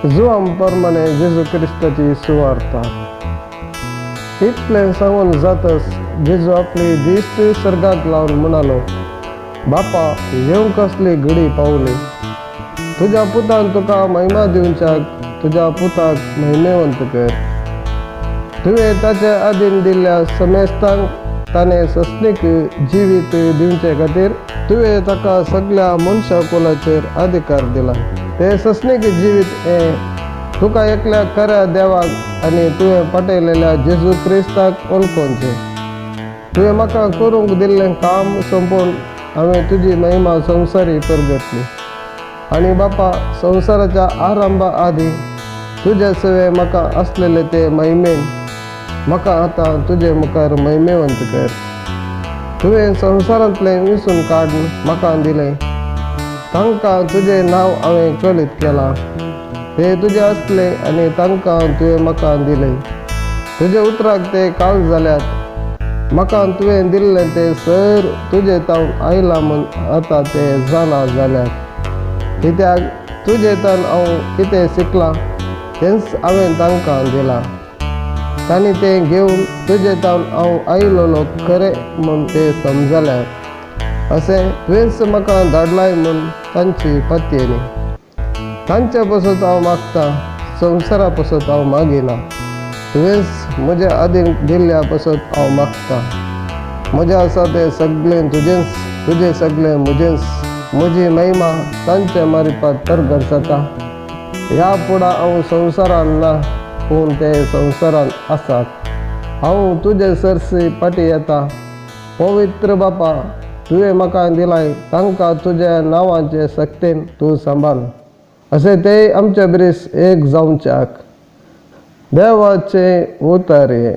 जुवां प्रमाणे जेजू क्रिस्ताची सुवार्ता. इतलें सांगून जातच जेजू आपली दिश्ट सर्गाक लावन म्हणालो, बापा, येवंक कसली घडी पावली. तुज्या पुतान तुका महिमा दिवच्याक तुज्या पुताक महिमेवंत कर. तुवें ताचे आदीन दिल्ल्या समेस्तांक ताणें सस्नीक जिवीत दिवचे खातीर तुवें ताका सगळ्या मनशा कुलाचेर अधिकार दिला. तें सस्नीक जिवीत हें तुका एकल्या खऱ्या देवाक आनी तुवें पटयलेल्या जेजू क्रिस्ताक वळखोवचें. तुवें म्हाका करूंक दिल्लें काम सोंपोवन हांवें तुजी महिमा संवसारी परगटली. आनी बापा, संवसाराच्या आरंभा आदीं तुज्या सवें म्हाका आसलेले ते महिमेन म्हाका आतां तुजे मुखार महिमेवंत कर. तुवें संवसारांतलें विसून काडून म्हाका दिलें. तांकां तुजें नांव हांवें कळीत केलां. ते तुजे आसले आनी तांकां तुवें म्हाका दिलें. तुजे उतराक ते काल जाल्यात. म्हाका तुवें दिल्लें तें सर तुजे तावन आयलां म्हूण आतां ते जाणा जाल्यात. कित्याक तुजे तावन हांव कितें शिकलां तेंच हांवें तांकां दिलां. तांणी तें घेवन तुजे तावन हांव आयलोलो खरें म्हूण ते समजल्यात. अशें तुवेंच म्हाका धाडलाय म्हूण तांची पतयेनी. तांचे पसत हांव मागता, संवसारा पसत हांव मागिना. तुवेंच म्हज्या आदीं दिल्ल्या पसत हांव मागता. म्हजें आसा तें सगळें तुजेंच, तुजें सगळें म्हजेंच. म्हजी महिमा तांचे मारिपात परगट जाता. ह्या फुडां हांव संवसारान ना, पूण ते संवसारान आसात. हांव तुजे सरशी फाटीं येता. पवित्र बापा, तुवें म्हाका दिलाय तांकां तुज्या नांवाचे सक्तेन तूं सांबाळ, अशें तेय आमचे ब्रीस एक जावच्याक. देवाचें उतर हें.